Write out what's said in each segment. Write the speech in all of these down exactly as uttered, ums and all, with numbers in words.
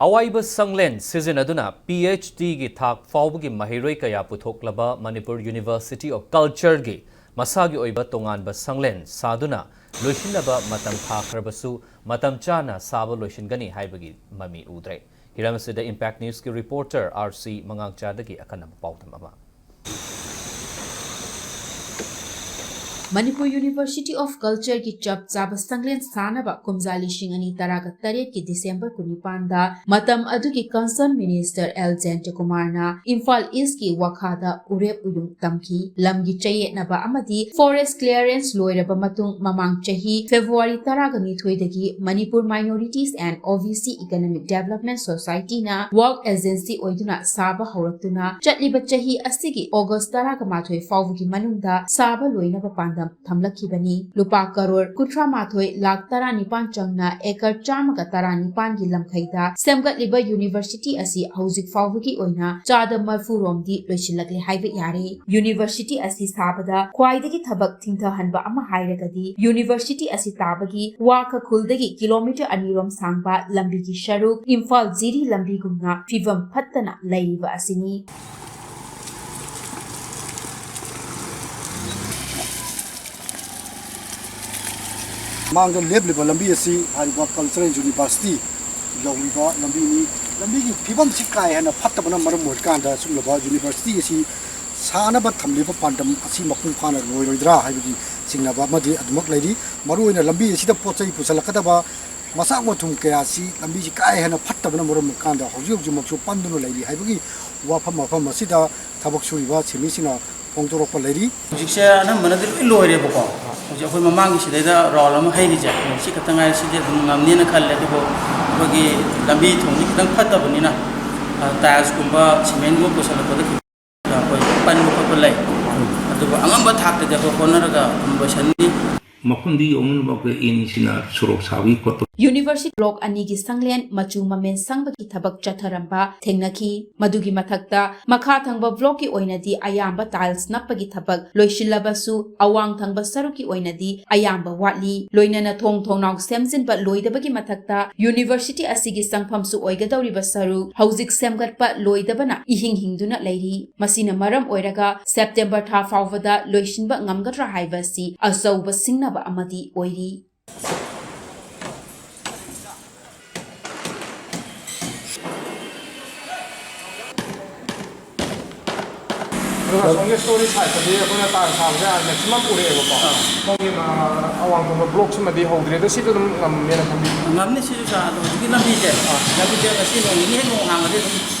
ꯑꯋꯥꯏꯕ ꯁꯪꯂꯦꯟ ꯁꯤꯖꯤꯟꯅꯗꯨꯅ P H ꯗꯤꯒꯤ ꯊꯥꯛ ꯐꯥꯎꯕꯒꯤ ꯃꯍꯩꯔꯣꯏ ꯀꯌꯥ ꯄꯨꯊꯣꯛꯂꯕ ꯃꯅꯤꯄꯨꯔ ꯌꯨꯅꯤꯚꯔꯁꯤꯇꯤ ꯑꯣꯐ ꯀꯜꯆꯔꯒꯤ ꯃꯁꯥꯒꯤ ꯑꯣꯏꯕ ꯇꯣꯉꯥꯟꯕ ꯁꯪꯂꯦꯟ ꯁꯥꯗꯨꯅ ꯂꯣꯏꯁꯤꯟꯅꯕ ꯃꯇꯝ ꯊꯥꯈ꯭ꯔꯕꯁꯨ, ꯃꯇꯝ ꯆꯥꯅ ꯁꯥꯕ ꯂꯣꯏꯁꯤꯟꯒꯅꯤ ꯍꯥꯏꯕꯒꯤ ꯃꯃꯤ ꯎꯗ꯭ꯔꯦ꯫ ꯍꯤꯔꯝ ꯑꯁꯤꯗ ꯏꯝꯄꯦꯛ ꯅ꯭ꯌꯨꯁꯀꯤ ꯔꯤꯄꯣꯔꯇꯔ ꯑꯥꯔ ꯁꯤ ꯃꯉꯥꯡꯆꯥꯗꯒꯤ ꯑꯈꯟꯅꯕ ꯄꯥꯎꯗꯝ ꯑꯃ꯫ ꯃꯅꯤꯄꯨꯔ ꯌꯨꯅꯤꯚꯔꯁꯤꯇꯤ ꯑꯣꯐ ꯀꯜꯆꯔꯒꯤ ꯆꯞ ꯆꯥꯕ ꯁꯪꯂꯦꯟ ꯁꯥꯅꯕ ꯀꯨꯝꯖꯥ ꯂꯤꯁꯤꯡ ꯑꯅꯤ ꯇꯔꯥꯒ ꯇꯔꯦꯠꯀꯤ ꯗꯤꯁꯦꯝꯕꯔ ꯀꯨꯟꯅꯤꯄꯥꯟꯗ ꯃꯇꯝ ꯑꯗꯨꯒꯤ ꯀꯟꯁꯔꯟ ꯃꯤꯅꯤꯁꯇꯔ ꯑꯦꯜ ꯖꯌꯟꯇꯀꯨꯃꯥꯔꯅ ꯏꯝꯐꯥꯜ ꯏꯁꯀꯤ ꯋꯥꯈꯥꯗ ꯎꯔꯦꯞ ꯎꯌꯨꯡ ꯇꯝꯈꯤ꯫ ꯂꯝꯒꯤ ꯆꯌꯦꯠꯅꯕ ꯑꯃꯗꯤ ꯐꯣꯔꯦꯁ ꯀ꯭ꯂꯤꯌꯔꯦꯟꯁ ꯂꯣꯏꯔꯕ ꯃꯇꯨꯡ ꯃꯃꯥꯡ ꯆꯍꯤ ꯐꯦꯕ꯭ꯔꯨꯋꯥꯔꯤ ꯇꯔꯥꯒ ꯅꯤꯊꯣꯏꯗꯒꯤ Manipur Minorities and O B C Economic Development Societyꯅ ꯋꯥꯔꯛ ꯑꯦꯖꯦꯟꯁꯤ ꯑꯣꯏꯗꯨꯅ ꯁꯥꯕ ꯍꯧꯔꯛꯇꯨꯅ ꯆꯠꯂꯤꯕ ꯆꯍꯤ ꯑꯁꯤꯒꯤ ꯑꯣꯒꯁ ꯇꯔꯥꯒ ꯃꯥꯊꯣꯏ ꯐꯥꯎꯕꯒꯤ ꯃꯅꯨꯡꯗ ꯁꯥꯕ ꯂꯣꯏꯅꯕ ꯄꯥꯟꯗꯝ ꯊꯝꯂꯛꯈꯤꯕꯅꯤ꯫ ꯂꯨꯄꯥ ꯀꯔꯣꯔ ꯀꯨꯟꯊ꯭ꯔꯥ ꯃꯥꯊꯣꯏ ꯂꯥꯈ ꯇꯔꯥꯅꯤꯄꯥꯟ ꯆꯪꯅ ꯑꯦꯀꯔ ꯆꯥꯝꯃꯒ ꯇꯔꯥꯅꯤꯄꯥꯟꯒꯤ ꯂꯝꯈꯩꯗ ꯁꯦꯝꯒꯠꯂꯤꯕ ꯌꯨꯅꯤꯚꯔꯁꯤꯇꯤ ꯑꯁꯤ ꯍꯧꯖꯤꯛ ꯐꯥꯎꯕꯒꯤ ꯑꯣꯏꯅ ꯆꯥꯗ ꯃꯔꯐꯨ ꯔꯣꯝꯗꯤ ꯂꯣꯏꯁꯤꯜꯂꯛꯂꯦ ꯍꯥꯏꯕ ꯌꯥꯔꯦ꯫ ꯌꯨꯅꯤꯚꯔꯁꯤꯇꯤ ꯑꯁꯤ ꯁꯥꯕꯗ ꯈ꯭ꯋꯥꯏꯗꯒꯤ ꯊꯕꯛ ꯊꯤꯡꯊꯍꯟꯕ ꯑꯃ ꯍꯥꯏꯔꯒꯗꯤ ꯌꯨꯅꯤꯚꯔꯁꯤꯇꯤ ꯑꯁꯤ ꯇꯥꯕꯒꯤ ꯋꯥ ꯈꯈꯨꯜꯗꯒꯤ ꯀꯤꯂꯣꯃꯤꯇꯔ ꯑꯅꯤꯔꯣꯝ ꯁꯥꯡꯕ ꯂꯝꯕꯤꯒꯤ ꯁꯔꯨꯛ ꯏꯝꯐꯥꯜ ꯖꯤꯔꯤ ꯂꯝꯕꯤꯒꯨꯝꯅ ꯐꯤꯕꯝ ꯐꯠꯇꯅ ꯂꯩꯔꯤꯕ ꯑꯁꯤꯅꯤ꯫ ꯃꯥꯡꯗ ꯂꯦꯞꯂꯤꯕ ꯂꯝꯕꯤ ꯑꯁꯤ ꯍꯥꯏꯔꯤꯕ ꯀꯜꯆꯔꯦꯜ ꯌꯨꯅꯤꯚꯔꯁꯤꯇꯤ ꯌꯧꯔꯤꯕ ꯂꯝꯕꯤꯅꯤ꯫ ꯂꯝꯕꯤꯒꯤ ꯐꯤꯕꯝꯁꯤ ꯀꯥ ꯍꯦꯟꯅ ꯐꯠꯇꯕꯅ ꯃꯔꯝ ꯑꯣꯏꯔꯀꯥꯟꯗ ꯁꯤꯒꯨꯝꯂꯕ ꯌꯨꯅꯤꯚꯔꯁꯤꯇꯤ ꯑꯁꯤ ꯁꯥꯅꯕ ꯊꯝꯂꯤꯕ ꯄꯥꯟꯗꯝ ꯑꯁꯤ ꯃꯄꯨꯡ ꯐꯥꯅ ꯂꯣꯏꯔꯣꯏꯗ꯭ꯔꯥ ꯍꯥꯏꯕꯒꯤ ꯆꯤꯡꯅꯕ ꯑꯃꯗꯤ ꯑꯗꯨꯃꯛ ꯂꯩꯔꯤ꯫ ꯃꯔꯨꯑꯣꯏꯅ ꯂꯝꯕꯤ ꯑꯁꯤꯗ ꯄꯣꯠ ꯆꯩ ꯄꯨꯁꯤꯜꯂꯛꯀꯗꯕ ꯃꯆꯥꯛ ꯃꯊꯨꯝ ꯀꯌꯥ ꯑꯁꯤ ꯂꯝꯕꯤꯁꯤ ꯀꯥ ꯍꯦꯟꯅ ꯐꯠꯇꯕꯅ ꯃꯔꯝ ꯑꯣꯏꯔꯀꯥꯟꯗ ꯍꯧꯖꯤꯛ ꯍꯧꯖꯤꯛꯃꯛꯁꯨ ꯄꯟꯗꯨꯅ ꯂꯩꯔꯤ ꯍꯥꯏꯕꯒꯤ ꯋꯥꯐꯝ ꯃꯐꯝ ꯑꯁꯤꯗ ꯊꯕꯛ ꯁꯨꯔꯤꯕ ꯁꯤꯟꯃꯤꯁꯤꯡꯅ ꯐꯣꯡꯗꯣꯔꯛꯄ ꯂꯩꯔꯤ꯫ ꯍꯧꯖꯤꯛꯁꯦ ꯑꯅꯝꯕꯅꯗꯤ ꯂꯣꯏ ꯂꯣꯏꯔꯦꯕꯀꯣ꯫ ꯍꯧꯖꯤꯛ ꯑꯩꯈꯣꯏ ꯃꯃꯥꯡꯒꯤ ꯁꯤꯗꯩꯗ ꯔꯥꯎꯟ ꯑꯃ ꯍꯩꯔꯤꯁꯦ, ꯁꯤ ꯈꯛꯇ ꯉꯥꯏꯔꯦ꯫ ꯁꯤꯗꯤ ꯑꯗꯨꯝ ꯉꯝꯅꯦꯅ ꯈꯜꯂꯦ꯫ ꯑꯗꯨꯕꯨ ꯑꯩꯈꯣꯏꯒꯤ ꯂꯝꯕꯤ ꯊꯣꯡꯗꯤ ꯈꯤꯇꯪ ꯐꯠꯇꯕꯅꯤꯅ, ꯑ, ꯇꯥꯏꯜꯁꯀꯨꯝꯕ, ꯁꯤꯃꯦꯟꯒꯨꯝꯕ ꯄꯨꯁꯜꯂꯛꯄꯗ ꯈꯤꯇꯪ ꯑꯩꯈꯣꯏ ꯄꯟꯕ ꯈꯣꯠꯄ ꯂꯩ꯫ ꯑꯗꯨꯕꯨ ꯑꯉꯝꯕ ꯊꯥꯛꯇꯗꯤ ꯑꯩꯈꯣꯏ ꯍꯣꯠꯅꯔꯒ ꯑꯗꯨꯝ ꯂꯣꯏꯁꯟꯅꯤ꯫ ꯃꯐꯝꯗꯨ ꯌꯧꯅꯅꯕ ꯑꯩꯈꯣꯏ ꯑꯦꯟ ꯏ ꯁꯤꯅ ꯁꯣꯔꯣꯛ ꯁꯥꯕꯒꯤ ꯈꯣꯠꯄ University block ꯑꯅꯤꯒꯤ ꯁꯪꯂꯦꯟ ꯃꯆꯨ ꯃꯃꯦꯟ ꯁꯪꯕꯒꯤ ꯊꯕꯛ ꯆꯠꯊꯔꯝꯕ ꯊꯦꯡꯅꯈꯤ꯫ ꯃꯗꯨꯒꯤ ꯃꯊꯛꯇ ꯃꯈꯥ ꯊꯪꯕ blockꯀꯤ ꯑꯣꯏꯅꯗꯤ ꯑꯌꯥꯝꯕ tiles ꯅꯞꯄꯒꯤ ꯊꯕꯛ ꯂꯣꯏꯁꯤꯜꯂꯕꯁꯨ ꯑꯋꯥꯡ ꯊꯪꯕ ꯁꯔꯨꯛꯀꯤ ꯑꯣꯏꯅꯗꯤ ꯑꯌꯥꯝꯕ ꯋꯥꯠꯂꯤ꯫ ꯂꯣꯏꯅꯅ ꯊꯣꯡ ꯊꯣꯡꯅꯥꯎ ꯁꯦꯝꯖꯤꯟꯕ ꯂꯣꯏꯗꯕꯒꯤ ꯃꯊꯛꯇ university ꯑꯁꯤꯒꯤ ꯆꯪꯐꯝꯁꯨ ꯑꯣꯏꯒꯗꯧꯔꯤꯕ ꯁꯔꯨꯛ ꯍꯧꯖꯤꯛ ꯁꯦꯝꯒꯠꯄ ꯂꯣꯏꯗꯕꯅ ꯏꯍꯤꯡ ꯍꯤꯡꯗꯨꯅ ꯂꯩꯔꯤ꯫ ꯃꯁꯤꯅ ꯃꯔꯝ ꯑꯣꯏꯔꯒ September ꯊꯥ ꯐꯥꯎꯕꯗ ꯂꯣꯏꯁꯤꯟꯕ ꯉꯝꯒꯗ꯭ꯔꯥ ꯍꯥꯏꯕꯁꯤ ꯑꯆꯧꯕ ꯁꯤꯡꯅꯕ ꯑꯃꯗꯤ ꯑꯣꯏꯔꯤ꯫ ꯑꯗꯨꯒ ꯁꯣꯝꯒꯤ ꯁ꯭ꯇꯣꯔꯤ ꯁꯥꯏꯠꯇꯗꯤ ꯑꯩꯈꯣꯏꯅ ꯇꯥꯏꯜ ꯁꯥꯕꯁꯦ ꯃꯦꯛꯁꯤꯃꯝ ꯎꯔꯛꯑꯦꯕꯀꯣ꯫ ꯑꯥ꯫ ꯁꯣꯝꯒꯤ, ꯑ, ꯑꯋꯥꯡ ꯊꯪꯕ ꯕ꯭ꯂꯣꯛꯁꯤꯃꯗꯤ ꯍꯧꯗ꯭ꯔꯤ, ꯑꯗꯣ ꯁꯤꯁꯨ ꯑꯗꯨꯝ ꯉꯝꯃꯦꯅ ꯈꯟꯕꯤ? ꯉꯝꯅꯤ ꯁꯤꯁꯨ, ꯁꯥꯔ꯫ ꯑꯗꯣ ꯍꯧꯖꯤꯛꯀꯤ ꯂꯝꯕꯤꯁꯦ, ꯑꯥ꯫ ꯂꯝꯕꯤꯁꯦ ꯉꯁꯤ ꯅꯣꯡ ꯅꯤꯅꯤ ꯍꯦꯛ ꯅꯣꯡ ꯍꯥꯡꯉꯗꯤ ꯑꯗꯨꯝ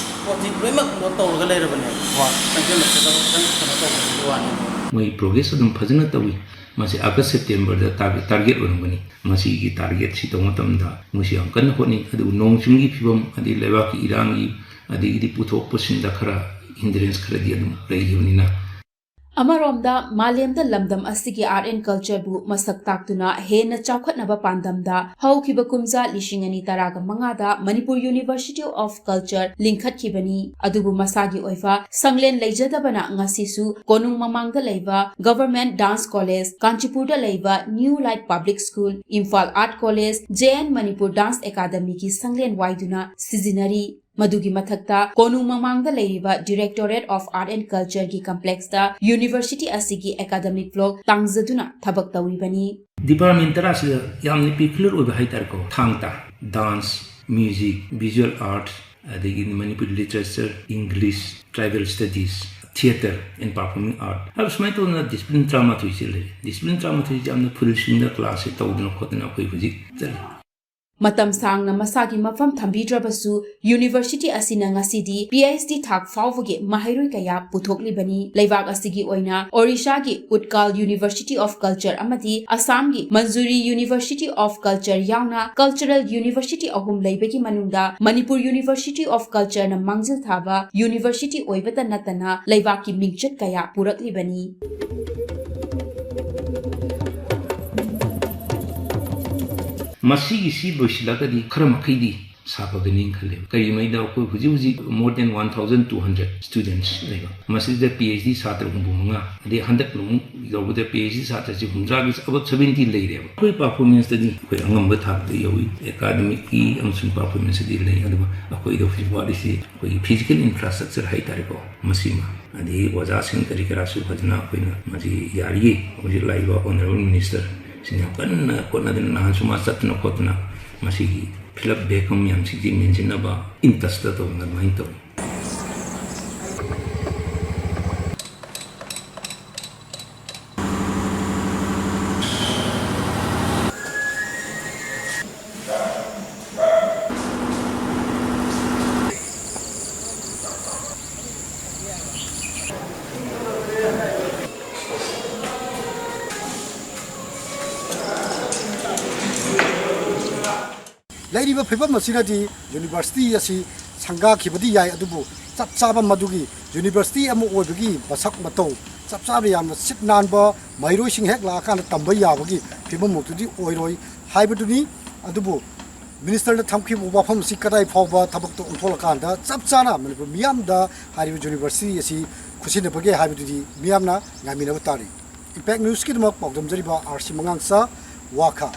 ꯄꯣꯠꯁꯤ ꯂꯣꯏꯅꯃꯛ ꯂꯣꯗ ꯇꯧꯔꯒ ꯂꯩꯔꯕꯅꯦ꯫ ꯍꯣꯏ꯫ ꯆꯪꯁꯤꯜꯂꯛꯄꯗ ꯈꯤꯇꯪ ꯀꯩꯅꯣ ꯇꯧꯕꯒꯤ ꯋꯥꯅꯤ꯫ ꯃꯣꯏ ꯄ꯭ꯔꯣꯒ꯭ꯔꯦꯁ ꯑꯗꯨꯝ ꯐꯖꯅ ꯇꯧꯏ꯫ ꯃꯁꯤ ꯑꯥꯒꯁ ꯁꯦꯞꯇꯦꯝꯕꯔꯗ ꯇꯥꯔꯒꯦꯠ, ꯇꯥꯔꯒꯦꯠ ꯑꯣꯏꯔꯝꯒꯅꯤ꯫ ꯃꯁꯤꯒꯤ ꯇꯥꯔꯒꯦꯠꯁꯤ ꯇꯧꯕ ꯃꯇꯝꯗ ꯃꯣꯏꯁꯨ ꯌꯥꯝ ꯀꯟꯅ ꯍꯣꯠꯅꯩ꯫ ꯑꯗꯨꯕꯨ ꯅꯣꯡ ꯆꯤꯡꯒꯤ ꯐꯤꯕꯝ, ꯑꯗꯩ ꯂꯩꯕꯥꯛꯀꯤ ꯏꯔꯥꯡꯒꯤ, ꯑꯗꯒꯤꯗꯤ ꯄꯨꯊꯣꯛ ꯄꯨꯁꯤꯟꯗ ꯈꯔ ꯍꯤꯟꯗ꯭ꯔꯦꯟꯁ ꯈꯔꯗꯤ ꯑꯗꯨꯝ ꯂꯩꯔꯤꯕꯅꯤꯅ꯫ ꯑꯃꯔꯣꯝꯗ, ꯃꯥꯂꯦꯝꯗ ꯂꯝꯗꯝ ꯑꯁꯤꯒꯤ art and cultureꯕꯨ ꯃꯁꯛ ꯇꯥꯛꯇꯨꯅ ꯍꯦꯟꯅ ꯆꯥꯎꯈꯠꯅꯕ ꯄꯥꯟꯗꯝꯗ ꯍꯧꯈꯤꯕ ꯀꯨꯝꯖꯥ ꯂꯤꯁꯤꯡ ꯑꯅꯤ ꯇꯔꯥꯒ ꯃꯉꯥꯗ Manipur University of Culture ꯂꯤꯡꯈꯠꯈꯤꯕꯅꯤ꯫ ꯑꯗꯨꯕꯨ ꯃꯁꯥꯒꯤ ꯑꯣꯏꯕ ꯁꯪꯂꯦꯟ ꯂꯩꯖꯗꯕꯅ ꯉꯁꯤꯁꯨ ꯀꯣꯅꯨꯡ ꯃꯃꯥꯡꯗ ꯂꯩꯕ Government Dance College, ꯀꯥꯟꯆꯤꯄꯨꯔꯗ ꯂꯩꯕ New Light Public School, Imphal Art College, J N Manipur Dance Academyꯒꯤ ꯁꯪꯂꯦꯟ ꯋꯥꯏꯗꯨꯅ ꯁꯤꯖꯤꯟꯅꯔꯤ꯫ ꯃꯗꯨꯒꯤ ꯃꯊꯛꯇ ꯀꯣꯅꯨꯡ ꯃꯃꯥꯡꯗ ꯂꯩꯔꯤꯕ Directorate of Art and Cultureꯒꯤ complexꯇ university ꯑꯁꯤꯒꯤ academic block ꯇꯥꯡꯖꯗꯨꯅ ꯊꯕꯛ ꯇꯧꯔꯤꯕꯅꯤ꯫ ꯗꯤꯄꯥꯔꯠꯃꯦꯟ ꯇꯔꯥꯁꯤꯗ ꯌꯥꯝꯅ ꯄꯤꯀꯨꯂꯔ ꯑꯣꯏꯕ ꯍꯥꯏꯇꯥꯔꯦꯀꯣ, ꯊꯥꯡ ꯇꯥ, dance, music, visual arts, ꯑꯗꯒꯤ Manipuri literature, English, tribal studies, theatre and performing art ꯍꯥꯏꯕ ꯁꯨꯃꯥꯏꯅ ꯇꯧꯗꯅ ꯗꯤꯁꯤꯄ꯭ꯂꯤꯟ ꯇꯔꯥꯃꯥꯊꯣꯏꯁꯦ ꯂꯩꯔꯦ꯫ ꯗꯤꯁꯤꯄ꯭ꯂꯤꯟ ꯇꯔꯥꯃꯥꯊꯣꯏꯁꯦ ꯌꯥꯝꯅ ꯐꯨꯜ ꯁ꯭ꯋꯤꯡꯗ ꯀ꯭ꯂꯥꯁꯁꯦ ꯇꯧꯗꯅ ꯈꯣꯠꯇꯅ ꯑꯩꯈꯣꯏ ꯍꯧꯖꯤꯛ ꯆꯠꯂꯤ꯫ ꯃꯇꯝ ꯁꯥꯡꯅ ꯃꯁꯥꯒꯤ ꯃꯐꯝ ꯊꯝꯕꯤꯗ꯭ꯔꯕꯁꯨ, university ꯑꯁꯤꯅ ꯉꯁꯤꯗꯤ P H D ꯊꯥꯛ ꯐꯥꯎꯕꯒꯤ ꯃꯍꯩꯔꯣꯏ ꯀꯌꯥ ꯄꯨꯊꯣꯛꯂꯤꯕꯅꯤ꯫ ꯂꯩꯕꯥꯛ ꯑꯁꯤꯒꯤ ꯑꯣꯏꯅ ꯑꯣꯔꯤꯁꯥꯒꯤ ꯎꯠꯀꯥꯜ University of Culture ꯑꯃꯗꯤ ꯑꯁꯥꯝꯒꯤ ꯃꯟꯖꯨꯔꯤ University of Culture ꯌꯥꯎꯅ cultural university ꯑꯍꯨꯝ ꯂꯩꯕꯒꯤ ꯃꯅꯨꯡꯗ ꯃꯅꯤꯄꯨꯔ University of Cultureꯅ ꯃꯥꯡꯖꯤꯜ ꯊꯥꯕ university ꯑꯣꯏꯕꯇ ꯅꯠꯇꯅ ꯂꯩꯕꯥꯛꯀꯤ ꯃꯤꯡꯆꯠ ꯀꯌꯥ ꯄꯨꯔꯛꯂꯤꯕꯅꯤ꯫ ꯃꯁꯤꯒꯤꯁꯤ ꯂꯣꯏꯁꯤꯜꯂꯒꯗꯤ ꯈꯔ ꯃꯈꯩꯗꯤ ꯁꯥꯐꯒꯅꯤ ꯈꯜꯂꯦꯕ꯫ ꯀꯔꯤꯒꯤꯅꯣꯗ ꯑꯩꯈꯣꯏ ꯍꯧꯖꯤꯛ ꯍꯧꯖꯤꯛ more than one thousand two hundred students ꯂꯩꯕ, ꯃꯁꯤꯗ ꯄꯤ ꯑꯩꯆ ꯗꯤ ꯁꯥꯇ꯭ꯔ ꯍꯨꯝꯐꯨ ꯃꯉꯥ, ꯑꯗꯩ ꯍꯟꯗꯛ ꯑꯃꯨꯛ ꯌꯧꯕꯗ ꯄꯤ ꯑꯩꯆ ꯗꯤ ꯁꯥꯇ꯭ꯔꯁꯤ ꯍꯨꯝꯗ꯭ꯔꯥꯒꯤ above seventy ꯂꯩꯔꯦꯕ꯫ ꯑꯩꯈꯣꯏ performanceꯇꯗꯤ ꯑꯩꯈꯣꯏ ꯑꯉꯝꯕ ꯊꯥꯛꯇ ꯌꯧꯏ, academicꯀꯤ ꯑꯃꯁꯨꯡ performanceꯇꯗꯤ ꯂꯩ꯫ ꯑꯗꯨꯒ ꯑꯩꯈꯣꯏꯗ ꯍꯧꯖꯤꯛ ꯋꯥꯠꯂꯤꯁꯤ ꯑꯩꯈꯣꯏꯒꯤ physical infrastructure ꯍꯥꯏꯇꯥꯔꯦꯀꯣ, ꯃꯁꯤꯃ꯫ ꯑꯗꯒꯤ ꯑꯣꯖꯥꯁꯤꯡ ꯀꯔꯤ ꯀꯔꯥꯁꯨ ꯐꯖꯅ ꯑꯩꯈꯣꯏꯅ ꯃꯁꯤ ꯌꯥꯔꯤꯉꯩ ꯍꯧꯖꯤꯛ ꯂꯥꯛꯏꯕ honourable minister ꯁꯤꯅ ꯌꯥꯝ ꯀꯟꯅ ꯍꯣꯠꯅꯗꯅ, ꯅꯍꯥꯟꯁꯨ ꯃꯥ ꯆꯠꯇꯅ ꯈꯣꯠꯇꯅ ꯃꯁꯤꯒꯤ fill up vacuum ꯃꯌꯥꯝꯁꯤꯡꯁꯤ ꯃꯦꯟꯁꯤꯟꯅꯕ in touchꯇ ꯇꯧꯗꯅ ꯑꯗꯨꯃꯥꯏꯅ ꯇꯧꯏ꯫ ꯂꯩꯔꯤꯕ ꯐꯤꯕꯝ ꯑꯁꯤꯅꯗꯤ university ꯑꯁꯤ ꯁꯪꯒꯥꯈꯤꯕꯗꯤ ꯌꯥꯏ, ꯑꯗꯨꯕꯨ ꯆꯞ ꯆꯥꯕ ꯃꯗꯨꯒꯤ university ꯑꯃ ꯑꯣꯏꯕꯒꯤ ꯃꯁꯛ ꯃꯇꯧ ꯆꯞ ꯆꯥꯕ ꯌꯥꯝꯅ ꯁꯤꯠ ꯅꯥꯟꯕ ꯃꯍꯩꯔꯣꯏꯁꯤꯡ ꯍꯦꯛ ꯂꯥꯛꯑꯀꯥꯟꯗ ꯇꯝꯕ ꯌꯥꯕꯒꯤ ꯐꯤꯕꯝꯃꯛꯇꯨꯗꯤ ꯑꯣꯏꯔꯣꯏ ꯍꯥꯏꯕꯗꯨꯅꯤ꯫ ꯑꯗꯨꯕꯨ ministerꯅ ꯊꯝꯈꯤꯕ ꯋꯥꯐꯝ ꯑꯁꯤ ꯀꯗꯥꯏ ꯐꯥꯎꯕ ꯊꯕꯛꯇ ꯑꯣꯟꯊꯣꯛꯂꯀꯥꯟꯗ ꯆꯞ ꯆꯥꯅ ꯃꯅꯤꯄꯨꯔ ꯃꯤꯌꯥꯝꯗ ꯍꯥꯏꯔꯤꯕ university ꯑꯁꯤ ꯈꯨꯠꯁꯤꯟꯅꯕꯒꯦ ꯍꯥꯏꯕꯗꯨꯗꯤ ꯃꯤꯌꯥꯝꯅ ꯉꯥꯏꯃꯤꯟꯅꯕ ꯇꯥꯔꯤ꯫ Impact Newsꯀꯤꯗꯃꯛ ꯄꯥꯎꯗꯝꯖꯔꯤꯕ R C ꯃꯉꯥꯡꯆꯥ, ꯋꯥꯈꯥ꯫